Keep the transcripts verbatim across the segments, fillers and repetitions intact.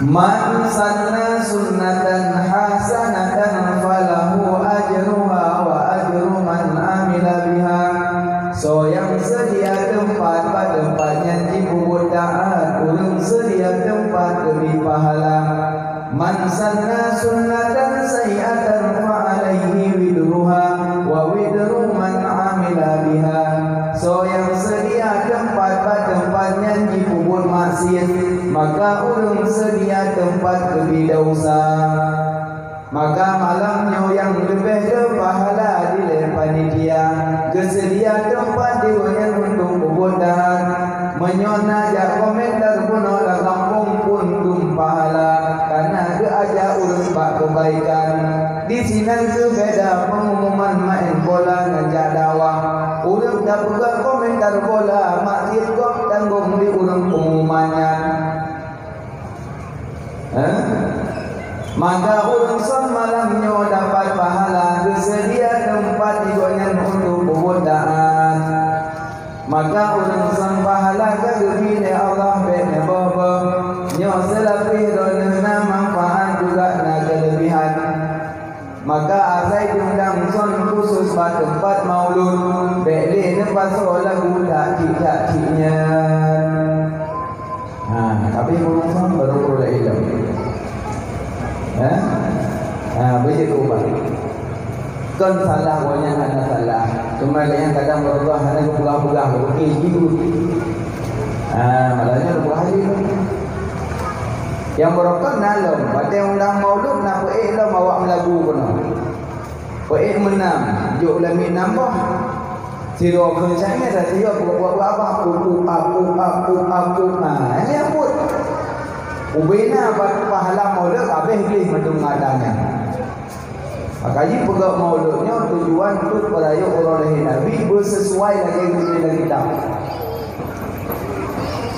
Man sanna sunnatan hasanatan falahu ajruha wa ajru man amila biha. Soe nyang seudia teumpat bak teumpat nyan jipeubuet taát, ureuëng seudia teumpat geubri pahala. Man sanna sunnatan sayyi'atan fa alaihi wizruha wa wizru man amila biha. Soe nyang seudia teumpat bak teumpat nyan jipeubuet maksiet, maka ureuëng seudia teumpat geubri desya. Maka malam nyoe nyang leubeh le pahala dilée panitia, geuseudia teumpat di gobnyan untuk peubuet taát. Meunyoe na jak komentar bunoe lam gampông pun dum pahala, kana geuajak ureuëng bak keubaikan. Disinan keuh beda peungumuman maén bola ngon jak dakwah. Ureuëng tapeugah komentar bola, mak cit gob tanggong di ureuëng peungumuman nyan. Hah? Maka ureuëng son malam nyoe dapat pahala geuseudia teumpat di gobnyan untuk peubuet taát. Maka ureuëng son pahala ka geubri lé Allah bék neuboh-boh. Nyoe seulapéh droeneueh na manfaat juga na keuleubihan. Maka asai diundang son khusus bak teumpat maulud, bék lé neupasoe lagu takcik-takcik nyan. Ha, tapi ureuëng son baru peureulée ilong. Ha? Ha, beujeuet ubah. Kon salah gobnyan hana salah. Cuma gobnyan kadang beurubah hana geupeugah-peugah, oke, jiku. Ha, malah nyan geupeugah lé. Nyang beurokon na lom, watée undang maulud na peuék lom awak meulagu keunoe. Peuék meunam, jok lamiet nam boh. Sidroe keuh cahya dan sidroe buet-buet babah, aku, aku, aku, aku. Nah, ini yang buet. Ubena pahala maulud habéh gleh mandum ngatannya. Maka jipeugah maulud nyoe tujuan untuk peurayeuk uroe lahé Nabi beuseusuai lagée geutuléh lam kitab.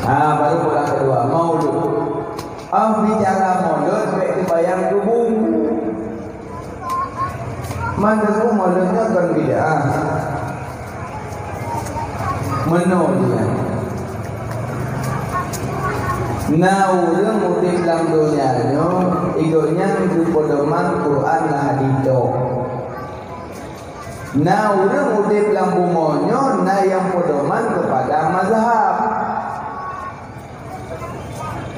Ha, baru pola keudua, maulud. Ah, bicara maulud bék teubayang kubu. Mandum maulud nyoe kon bid'ah. Meunoe nyan. Na ureuëng udeb lam donya nyoe, gobnyan geupeudoman Quran ngon hadis tok. Na ureuëng udeb lam bumoe nyoe na nyang peudoman keupada mazhab.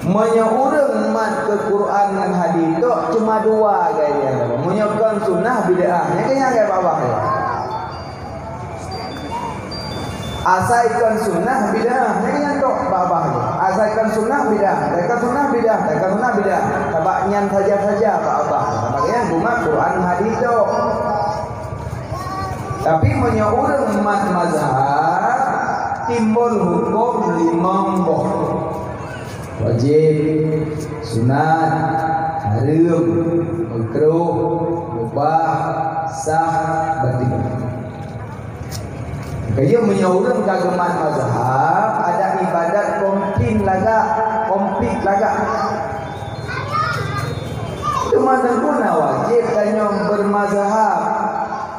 Meunyoe ureuëng mat keu Quran ngon hadis tok cuma dua gaya nyan. Meunyoe kon sunnah bid'ah, nyan keuh nyang gaya babah nyoe. Asai kon sunnah bid'ah, nyan keuh nyang tok babah nyoe. Asai kon sunnah bid'ah, asai kon sunnah bid'ah, asai kon sunnah bid'ah. Sabab nyan saja-saja babah. Sabab nyan bunga Quran hadis tok. Tapi meunyoe ureuëng mat mazhab, timbul huköm limong boh. Wajéb, sunat, hareuem, meukruh, mubah, sah, batil. Kaya meunyoe ureuëng ka geumat mazhab, adat ibadat komplit lagak, komplit lagak. Teuma teungku na wajéb tanyoe beumazhab,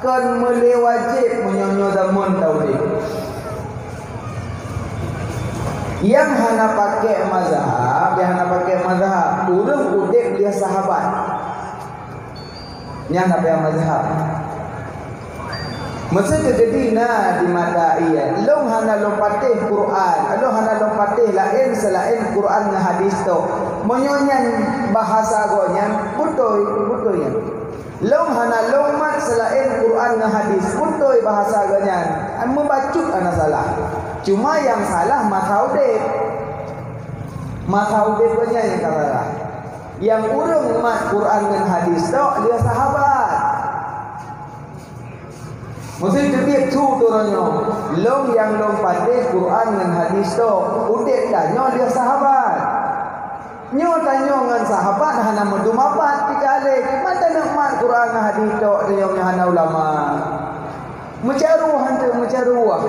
kon meulé wajéb meunyoe nyoe zamon taudeb. Nyang hana pakai mazhab, nyang hana pakai mazhab, ureuëng udeb lé sahabat. Nyan hana pakai mazhab. Meuseuti teujadi na di mata ié, lôn hana lôn patéh Quran, lôn hana lôn patéh laén seulaén Quran ngon hadis tok. Meunyoe nyan bahasa gobnyan, beutôi, beutôi nyan. Lôn hana lôn mat seulaén Quran ngon hadis, beutôi bahasa gobnyan. Meubacut hana salah. Cuma nyang salah masa udeb. Masa udeb gobnyan nyang ka salah. Nyang ureuëng mat Quran ngon hadis tok lé sahabat. Meuseuti teubiet su uroe nyoe, lôn nyang lôn patéh Quran ngon hadis tok, udeb tanyoe lé sahabat. Nyoe tanyoe ngon sahabat hana meudum apat tika lé, mata neuk mat Quran ngon hadis tok tanyoe nyang hana ulama. Meucaruh hantu meucaruh.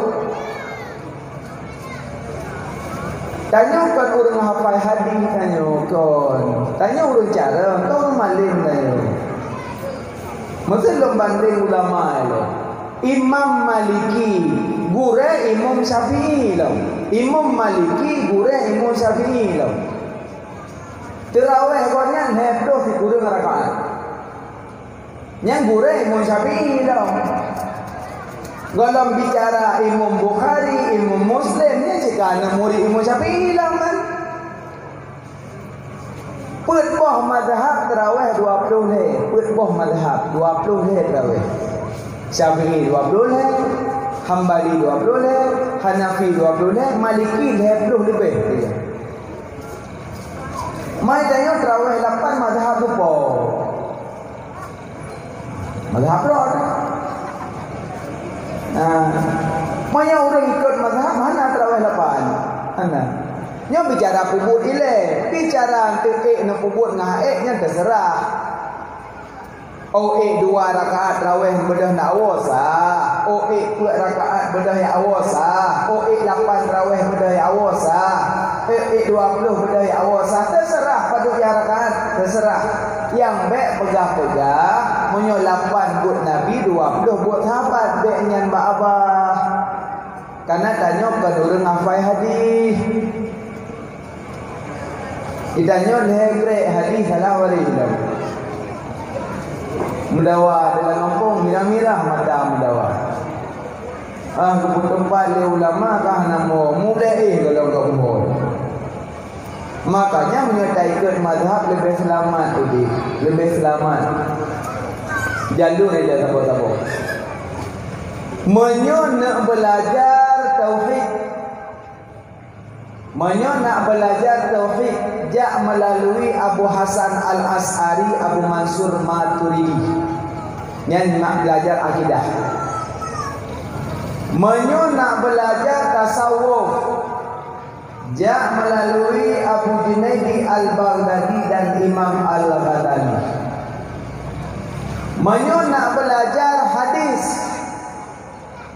Tanyoe kon ureuëng hafai hadis tanyoe kon. Tanyoe ureuëng carông, kon ureuëng malém tanyoe. Meuseuti lôn bandeng ulama ilée. Imam Maliki, gurée Imam Syafi'i lom. Imam Maliki, gurée Imam Syafi'i lom. Teurawéh gobnyan lhèe ploh sikureueng rakaat. Nyang gurèe Imam Syafi'i lom. Gohlom bicara Imam Bukhari, Imam Muslim, nyan cit ka aneuk murit Imam Syafi'i lom kan. Peuet boh mazhab teurawéh dua ploh lhèe, peuet boh mazhab dua ploh lhèe teurawéh. Syafi'i dua ploh lhèe, Hambali dua ploh lhèe, Hanafi dua ploh lhèe, Maliki lhèe ploh leubeh. Mai tanyoe teurawéh lapan mazhab lupo. Mazhab lôn. Nah, meunyoe ureueng ikot mazhab, hana teurawéh lapan. Hana. Nyoe bicara peubuet ilée, bicara eunteuk ék neupeubuet ngon hana ék nyan teuseurah. Oh ék dua rakaat teurawéh beudôh na awoe sah. Oh ék peuet rakaat beudôh ya awoe sah. Oh ék lapan teurawéh beudôh ya awoe sah. Oh ék dua ploh beudôh ya awoe sah. Teuseurah padub ya rakaat, teuseurah. Nyang bék peugah-peugah, meunyoe lapan buet Nabi, dua ploh buet sahabat, bék nyan bak abah. Kana tanyoe kon ureueng hafai hadih. Geutanyoe lhèe krek hadih salah waréh lom. Meudawa dalam gampông mirah-mirah mata meudawa. Ah, geupeuteumpat lé ulama ka hana mo, mulai éh golom gampông. Makanya meunyoe taikot mazhab leubeh seulamat udeb, leubeh seulamat. Jalur ida saboh-saboh. Meunyoe nak beulajar tauhid, meunyoe nak beulajar tauhid, jak meulalui Abu Hasan Al-Asy'ari, Abu Mansur Maturidi. Nyan nak beulajar akidah. Meunyoe nak beulajar tasawuf, jak meulalui Abu Junaidi Al-Baghdadi dan Imam Al-Ghazali. Meunyoe nak beulajar hadis,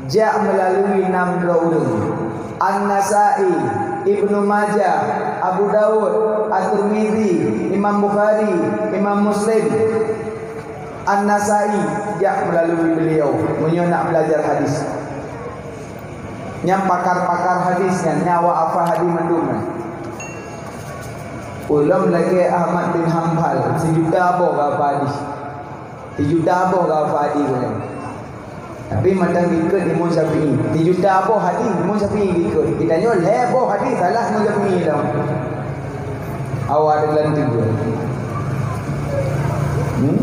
jak meulalui nam droe ureueng, An-Nasai, Ibnu Majah, Abu Daud, At-Tirmidzi, Imam Bukhari, Imam Muslim. An-Nasai, jak meulalui beliau meunyoe nak beulajar hadis. Nyang pakar-pakar hadis nyan, nyan awak hafai hadis mandum nyan. Ulôn lagèe Ahmad bin Hambal, sijuta boh geuhafai hadis. Sijuta boh geuhafai hadis ulôn. Tapi mantong geukheun Imam Syafi'i. Sijuta boh hadis Imam Syafi'i geukheun. Geutanyoe lhèe boh hadis salah Imam Syafi'i lom. Awak ada dalam tiga. Hmm?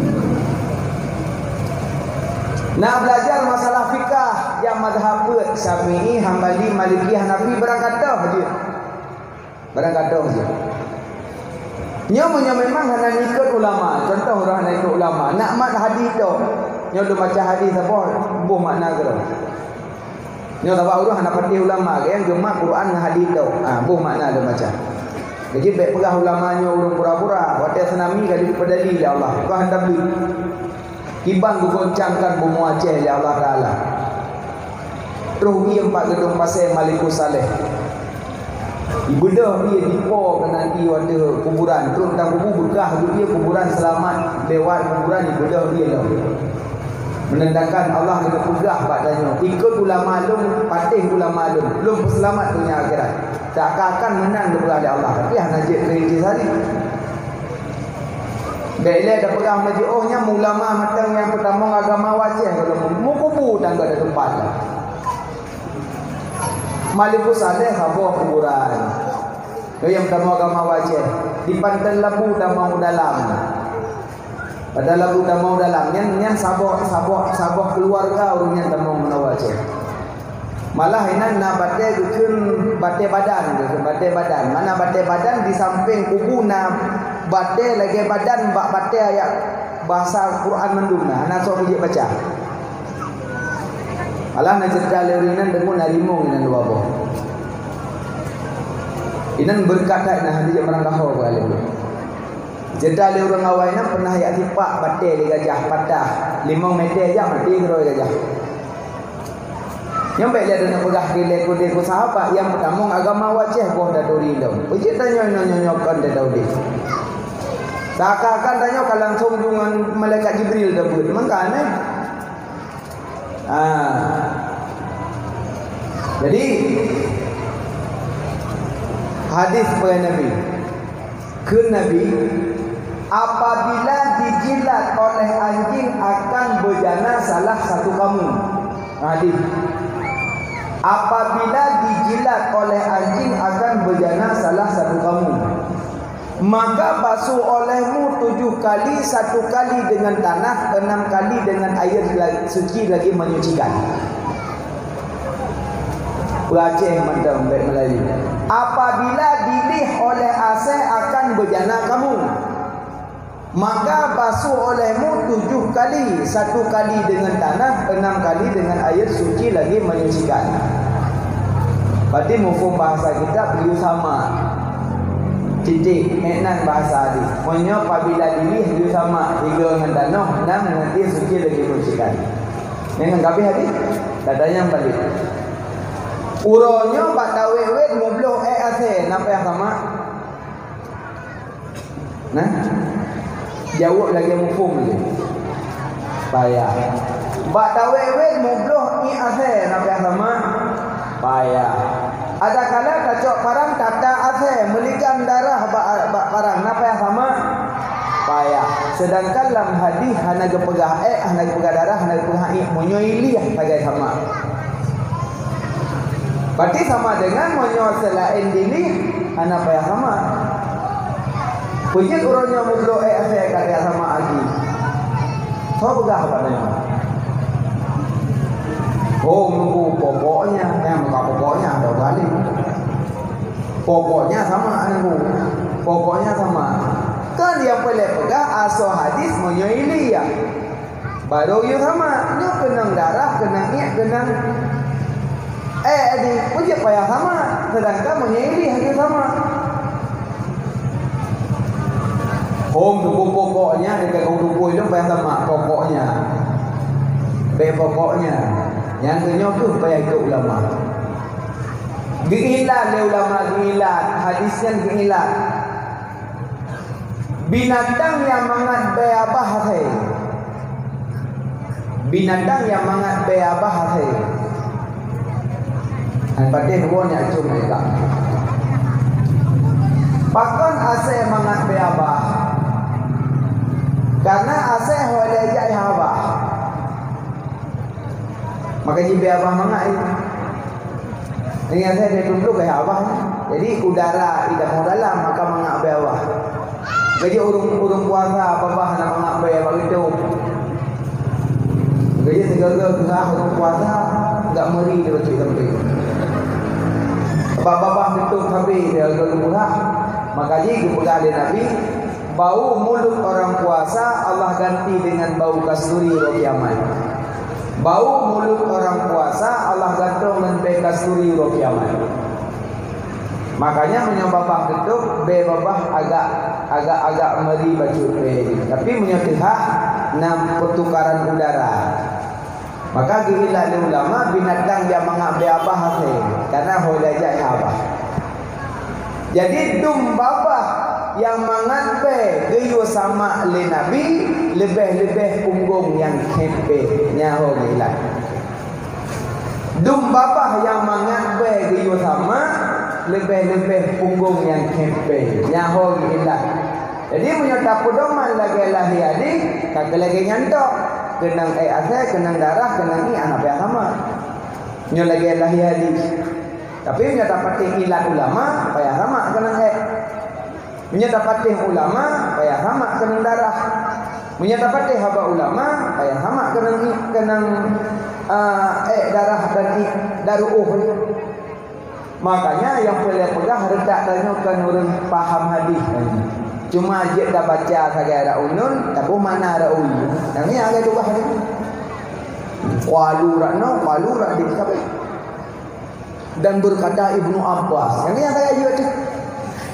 Nak belajar masalah fikah, jak mazhab peuet, Syafi'i, Hambali, Maliki, Hanafi, barangkatoh jeuet. Barangkatoh jeuet. Nyoe meunyoe memang hana ikot ulama, contoh ureueng hana ikot ulama, nak mat hadis tok. Nyoe lôn baca hadis saboh, boh makna keudroe. Nyoe sabab ureueng hana patéh ulama, nyang geumat Quran ngon hadis tok. Ah, boh makna lôn baca. Jadi, bèk peugah ulama nyoe ureueng pura-pura, watèe tsunami ka jipeudali lé Allah, ka han tabeuet. Kiban geugoncangkan bumoe Aceh lé Allah Taala. Troh ie bak geudong pasè Malikus Saleh. Ibeudôh ie dipo keunan ie watèe kuburan, troh lam kubu beukah geuh ie kuburan seulamat, lewat kuburan ibeudôh ie lom. Meunandakan Allah geupeugah bak tanyoe, "Ikot ulama lôn, patéh ulama lôn, lôn peuseulamat donya akhirat." Seakan-akan meunan geupeugah lé Allah, tapi hana jeuet keu intisari. Bèk ilèe tapeugah meujiôh nyan ulama mantong nyang peutamong agama u Aceh, kalau meukubu tangga di teumpat. Malikus Saleh saboh kuburan. Nyang peutamong agama u Aceh, di Panton Labu tamong u dalam. Panton Labu tamong u dalam, nyan, nyan saboh, saboh, saboh keuluwarga ureueng nyan tamong meunan u Aceh. Malah inan na batèe geukheun batèe badan, geukheun batèe badan. Mana batèe badan di sampéng kubu na batèe lagèe badan bak batèe ayat bahasa Quran mandum na, hana soe jeuet baca. Malah na ceurita lé ureueng inan deungon na rimong inan dua boh. Inan beureukat that na hana jeuet meurangkaho bak lé ureueng. Ceurita lé ureueng awai nyan peunah jak sipak batèe lé gajah patah, limong mètè jak maté keudroe gajah. Nyan bèk lé droeneuh peugah keu lé kudé keu sahabat nyang peutamong agama u Aceh boh taturi lom. Peue jeuet tanyoe nyoe nyoe nyoe kon taturi. Seakan-akan tanyoe ka langsung deungon malaikat Jibril tabeuet. Meunan kan, eh? Ah. Jadi, hadis peue Nabi. Kheun Nabi, "Apabila dijilat oleh anjing akan bejana salah satu kamu." Hadis. "Apabila dijilat oleh anjing akan bejana salah satu kamu, maka basuh olehmu tujuh kali, satu kali dengan tanah, enam kali dengan air la-, suci lagi menyucikan." Peue Aceh mantong bèk Melayu. "Apabila dilih oleh asèe akan bejana kamu, maka basuh olehmu tujuh kali, satu kali dengan tanah, enam kali dengan air suci lagi menyucikan." Berarti mafhum bahasa kitab, yue samak. Titik, èk nan bahasa hadis. Meunyoe apabila dilih, yue samak, tiga ngon tanoh, enam ngon air suci lagi menyucikan. Nyan ka habéh hadis? Tatanyong balik. Uroe nyoe bak tawét-wét mubloh èk asèe, na payah samak? Nah, jaweueb lagèe mafhum lé. Payah. Bak tawét-wét mubloh iek asèe, na payah samak? Payah. Adakala tacok parang tata asèe, meuligan darah bak, bak parang, na payah samak? Payah. Seudangkan lam hadis hana geupeugah èk, hana geupeugah darah, hana geupeugah iek, meunyoe ilih sagai samak. Berarti sama dengan meunyoe seulaén dilih, hana payah samak. Peue jeuet uroe nyoe mubloh èk asèe ka payah samak lagi? Soe peugah bak nyoe? Oh, nunggu pokoknya, nyang bukan pokoknya, ada balik. Pokoknya sama, nunggu. Pokoknya sama. Kan nyang peureulèe peugah asoe hadis meunyoe ilih. Barô yue samak, nyoe keunong darah, keunong iek, keunong, eh, di, peue jeuet payah samak, seudangkan meunyoe ilih yue samak. Hom tuku pokoknya, dekat hom tuku itu payah samak, pokoknya. Bèk pokoknya. Nyang keunyoe keuh payah ikôt ulama. Geuilat lé ulama, geuilat, hadis nyan geuilat. Binatang nyang mangat bèe babah asèe. Binatang nyang mangat bèe babah asèe. Hai patéh woe nyak cum hai kak. Pakon asèe mangat bèe babah? Karena asèe ho ilèe jak babah. Maka jih bèe babah mangat. Dengan saya dia tunduk ke Allah. Jadi udara di dalam dalam maka mangat bèe babah. Jadi ureueng, ureueng puasa babah hana mangat bèe babah itu. Jadi segala-gala ureueng puasa enggak meri dia baca sampai. Babah babah tutup habis dia ureueng puasa. Maka jih dipeugah oleh Nabi, bau mulut orang puasa Allah ganti dengan bau kasturi uroe kiamat. Bau mulut orang puasa Allah gantung ngon bèe kasturi uroe kiamat. Makanya meunyoe babah tutup, bèe babah agak, agak-agak meri bacut bèe. Tapi meunyoe teuhah, na pertukaran udara. Maka geuilat lé ulama binatang nyang mangat bèe babah asèe, karena ho ilèe jak babah. Jadi dum babah nyang mangat bèe geuyue samak lé Nabi, leubeh-leubeh punggong nyang khép bèe, nyan ho geuilat. Dum babah nyang mangat bèe geuyue samak, leubeh-leubeh punggong nyang khép bèe, nyan ho geuilat. Jadi meunyoe tapeudoman lagèe lahé hadis, ka keu lagèe nyan tok, keunong èk asèe, keunong darah, keunong iek, hana payah samak. Nyoe lagèe lahé hadis. Tapi meunyoe tapatéh ilat ulama, payah samak keunong èk. Meunyoe tapatéh ulama, payah samak keunong darah. Meunyoe tapatéh haba ulama, payah samak keunong iek, keunong, ah, èk darah dan iek, daruoh. Makanya nyang peureulèe peugah reutak tanyoe kon ureueng paham hadis. Cuma jeuet tabaca sagai rak unun, taboh makna rak uyu. Nyang nyan lagèe tugaih hadis. Qalu rak noe, qalu rak di sabe. Dan berkata Ibnu Abbas. Nyang nyan lagèe jeuet tu.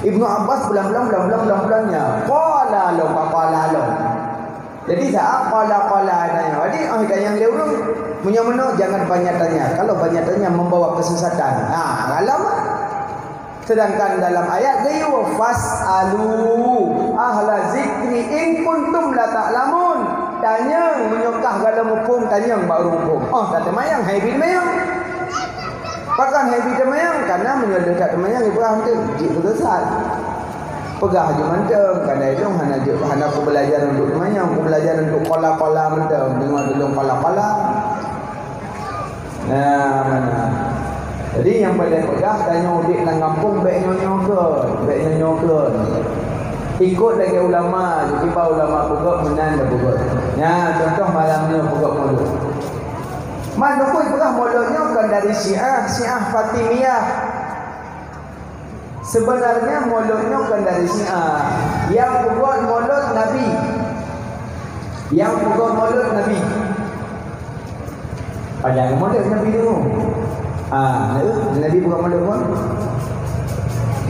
Ibnu Abbas bulan-bulan, bulan-bulan, bulan-bulan nya. Qala lom, qala lom. Jadi saat qala-qala tanya, jadi ah tanya lé ureueng. Meunyoe meunoe jangan banyak tanya. Kalau banyak tanya membawa kesesatan. Ha, alam. Sedangkan dalam ayat geuyue, "Fas'alu ahla zikri in kuntum la ta'lamun." Tanyong meunyoe kah gohlom muphom, tanyong bak ureueng muphom. Oh, ka teumayang, hai bi teumayang. Pakon hai bi teumayang? Karena meunyoe lé that teumayang, Ibrahim tu jeuet keu sesat. Peugah jeuet mantong, kadang ilong hana jeuet, hana kubeulajar untuk teumanyong, kubeulajar untuk kola-kola mantong, deungoe lôn kola-kola. Nah, mana? Jadi nyang paleng peugah, tanyoe udép lam gampông bèk nyoe-nyoe kheun, bèk nyoe-nyoe kheun. Ikot lagèe ulama, kiban ulama peugah meunan dak peugah. Nyan contoh malam nyoe peugah mulod. Man, nyoe peugah mulod nyoe kon dari Syiah, Syiah Fatimiyah. Sebenarnya mulod nyoe kon dari Syiah. Nyang peubuet mulod Nabi. Nyang peubuet mulod Nabi. Padahai mulod Nabi dulu. Ah, Nabi bukan mulod pun.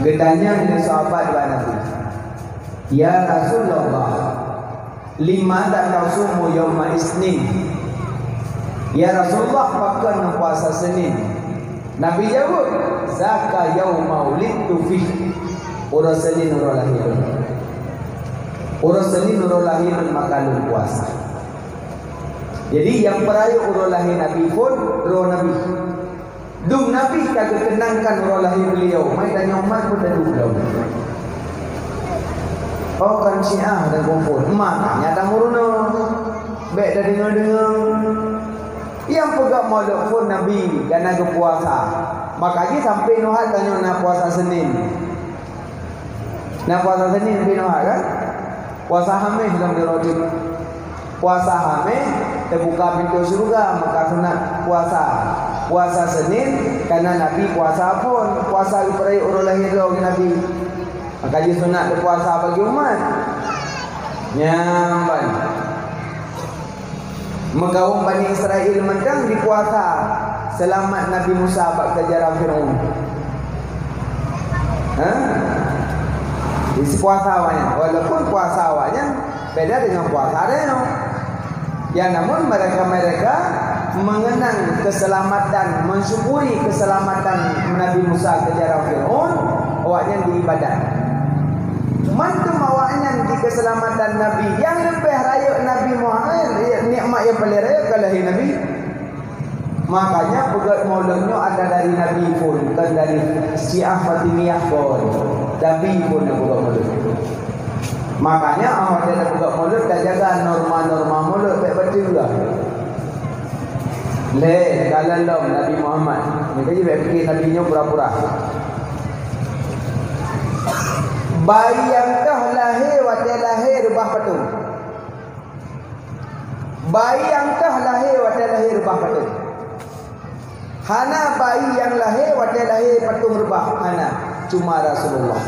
Geutanyong lé sahabat bak Nabi, "Ya Rasulullah, lima tasumu yauma isnin?" Ya Rasulullah, pakon puasa Senin? Nabi jaweueb, "Zaka yauma wulidtu fih." Uroe Senin uroe lahé lôn. Uroe Senin uroe lahé lôn maka lôn puasa. Jadi nyang peurayeuk uroe lahé Nabi phon droe Nabi. Dum Nabi ka geukeunangkan uroe lahé beuliau, mai tanyoe umat pun taduek lom. Oh, kon Syiah dan kumpul. Makanya tameurunoe. Bèk tadeungoe-deungoe. Nyang peugah mulod phon Nabi, dan na geupuasa. Maka jih sampai nyoe tanyoe na puasa Senin. Na puasa Senin pih nyoe kan? Puasa Hamis lom di Rajab. Puasa Hamis teubuka pintoe syeuruga, maka sunat puasa. Puasa Senin, karena Nabi puasa phon, puasa geupeurayeuk uroe lahé droe Nabi. Maka jih sunat teupuasa bagi umat. Nyan ban. Meukawöm Bani Israel mantong jipuasa seulamat Nabi Musa bak keujaran Fir'aun. Ha? Jipuasa awaknyan. Walaupun puasa awaknyan beda dengan puasa droeneuh. Ya, namun mereka-mereka mengenang keselamatan, mensyukuri keselamatan Nabi Musa keujaran Fir'aun, awaknyan diibadat. Mantong awaknyan di keuseulamatan Nabi. Nyang leubeh rayeuk Nabi Muhammad, nikmat nyang paleng rayeuk ka lahé Nabi. Makanya peugöt mulod nyoe ada dari Nabi phon, bukan dari Syiah Fatimiyah phon. Nabi phon nyang peugöt mulod. Makanya awak dalam peugöt mulod, tajaga norma-norma mulod, bèk bacut lah. Lé, kalon lom Nabi Muhammad. Maka jih bèk pikir Nabi nyoe pura-pura. Bayi nyang toh lahé watèe lahé reubah patong. Bayi nyang toh lahé watèe lahé reubah patong. Hana bayi nyang lahé watèe lahé patong reubah, hana. Cuma Rasulullah.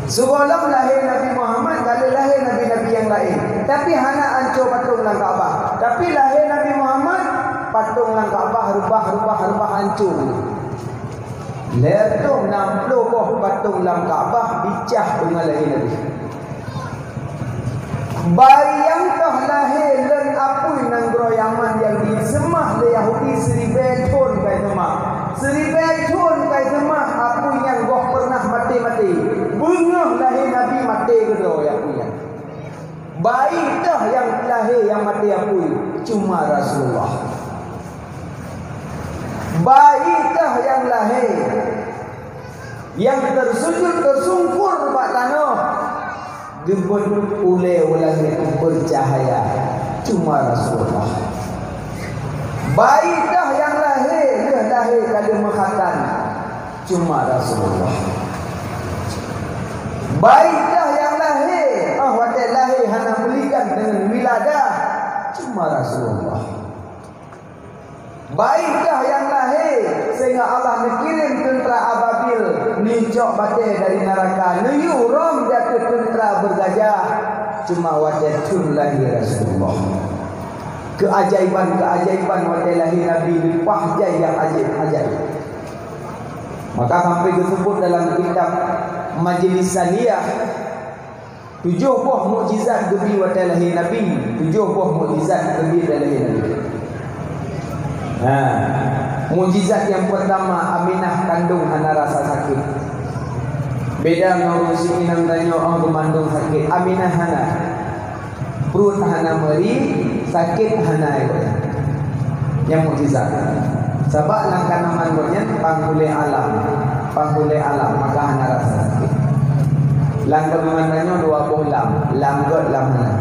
Sigohlom lahé Nabi Muhammad, ka lheueh lahé nabi-nabi nyang laén. Tapi hana anco patong lam Ka'bah. Tapi lahé Nabi Muhammad, patong lam Ka'bah reubah, reubah, reubah, anco. Lhèe reutôh nam ploh boh patong lam Ka'bah bicah deungon lahé Nabi. Bayi nyang toh lahé lôn apui nanggroe Yaman nyang jiseumah lé Yahudi siribèe thôn ka jiseumah. Siribèe thôn ka jiseumah apui nyang goh peureunah maté-maté. Beungoh lahé Nabi maté keudroe apui nyan. Bayi toh nyang lahé nyang maté apui, cuma Rasulullah. Bayi toh nyang lahé, nyang teusujut teusungkur bak tanoh, geubeuet ulèe u langèt beucahaya, cuma Rasulullah. Bayi toh nyang lahé, lheueh lahé ka lheueh meukhatan, cuma Rasulullah. Bayi toh nyang lahé, oh, watèe lahé hana meuligan deungon wiladah, cuma Rasulullah. Bayi toh nyang lahé, sehingga Allah neukirém teuntra ababil, neucok batèe dari neuraka, neuyue rhom di ateueh teuntra beurgajah, cuma watèe thôn lahé Rasulullah. Keuajaiban-keuajaiban watèe lahé Nabi leupah jai nyang ajaéb-ajaéb. Maka sampai geuseubut dalam kitab Majlis Saniyah, tujoh boh mukjizat geubri watèe lahé Nabi, tujoh boh mukjizat geubri watèe lahé Nabi. Ha, mukjizat nyang peurtama, Aminah kandong hana rasa sakét. Beda ngon ureueng syiek inong tanyoe, oh, geumandong sakét. Aminah hana. Pruet hana meuri, sakét hana, nyan mukjizat. Sabab lam kandongan gobnyan pangulèe alam, pangulèe alam, maka hana rasa sakét. Lam kandungan tanyoe dua boh lam, lam gét, lam hana.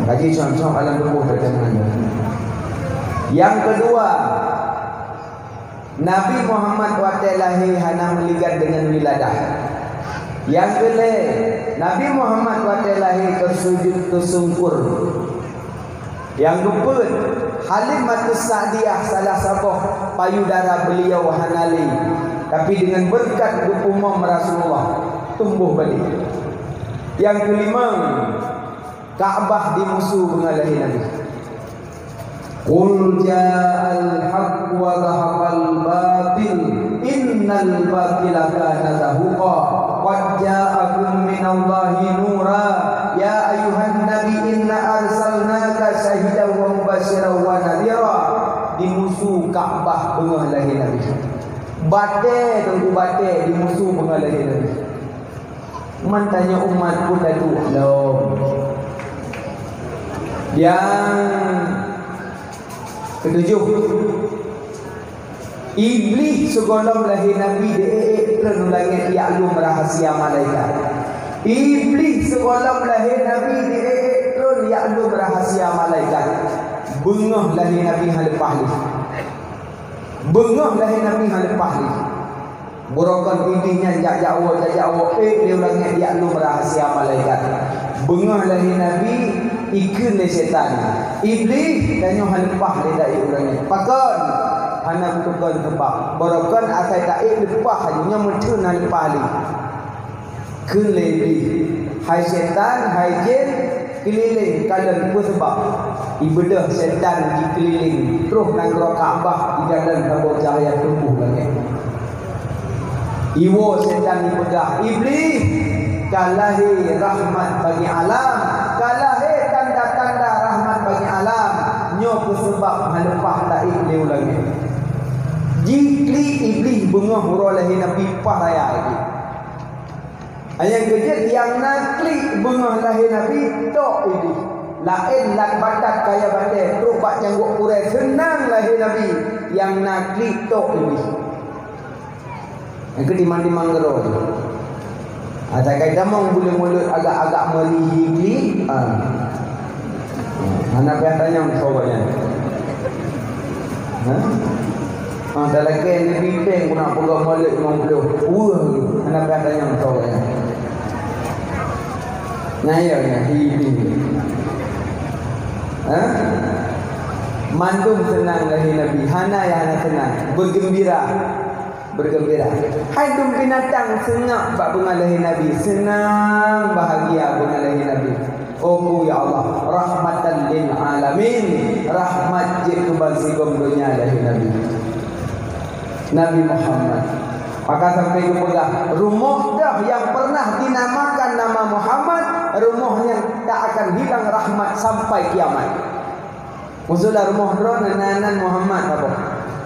Kaji cok-cok lam tuboh teuka meunan. Nyang keudua, Nabi Muhammad watée lahé hana meuligan deungon wiladah. Nyang keulhée, Nabi Muhammad watée lahé teusujut teusungkur. Nyang keupeuet, Halimatus Sa'diyah salah saboh payudara beuliau hana lé, tapi deungon beureukat geupeumom Rasulullah, tumboh balek. Nyang keulimong, Ka'bah dimusu beungoh lahé Nabi. Qul ja'al haqq wa zahaqal batil, innal batila kana zahuqa. Qad ja'akum minallahi nura. Ya ayyuhan nabi, inna arsalnaka syahidan wa mubasyiran wa nadhira. Dimusu Ka'bah beungoh lahé Nabi. Batée, teungku, batée dimusu beungoh lahé Nabi. Man tanyoe umat peue taduek lom. Nyang keutujoh, Iblih sigohlom lahé Nabi di ék-ék treun u langét jak lom rahsia malaikat. Iblih sigohlom lahé Nabi di ék-ék treun jak lom rahsia malaikat. Beungoh lahé Nabi hana leupah lé. Beungoh lahé Nabi hana leupah lé. Beurokon Iblih nyan jak-jak woe, jak-jak woe, ék lé u langét jak lom rahsia malaikat. Beungoh lahé Nabi, ikheun lé setan, "Iblih, tanyoe hana leupah lé taék u langét." "Pakon?" "Hana kuteupeu sabab." "Beurokon asai taék leupah laju, nyoe meutheun hana leupah lé." Kheun lé Iblih, "Hai setan, hai jén, keulileng kalon, peue sabab?" Ibeudôh setan jikeulileng, troh nanggroe Ka'bah ikalon saboh cahya tumboh langét. Iwoe setan ipeugah, "Iblih, ka lahé rahmat bagi alam, ka lahé tanda-tanda rahmat bagi alam, nyoe keuh sabab hana leupah taék lé u langét." Jiklik Iblih beungoh uroe lahé Nabi, paih raya Iblih. Nyang keujeuet nyang na klik beungoh lahé Nabi, tok Iblih. Laén lat batat kaya batée, trok bak cangguek kurée seunang lahé Nabi, nyang na klik tok Iblih. Nyang keu timang-timang keudroe. Asai ka tamong buleuen mulod agak-agak meuri Iblih. Ah. Hana payah tanyong soe nyan. Ha? Ha, talakée Nabi péng guna peugah mulod limong ploh. Weueh, hana payah tanyong soe nyan. Nyan ya, nyan, hi, hi. Ha? Mandum seunang lahé Nabi. Hana nyang hana seunang. Beugeumbira. Beugeumbira. Hai dum binatang seungab bak beungoh lahé Nabi, seunang bahagia beungoh lahé Nabi. Oh, ya Allah, rahmatan lil alamin, rahmat jeuet keu bansigom donya lahé Nabi. Nabi Muhammad. Maka sampai geupeugah, rumoh dah nyang pernah dinamakan nama Muhammad, rumoh nyan tak akan hilang rahmat sampai kiamat. Meusulah rumoh droeneuh na nan Muhammad saboh.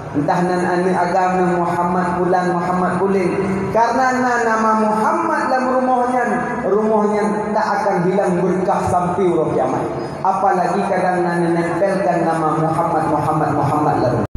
Entah nan aneuëk agam neuh Muhammad pulan, Muhammad pulen. Karena na nama Muhammad lam rumoh nyan, rumoh nyan tak akan hilang beureukat sampai uroe kiamat. Apalagi kadang na neunempelkan nama Muhammad, Muhammad, Muhammad lam rumoh.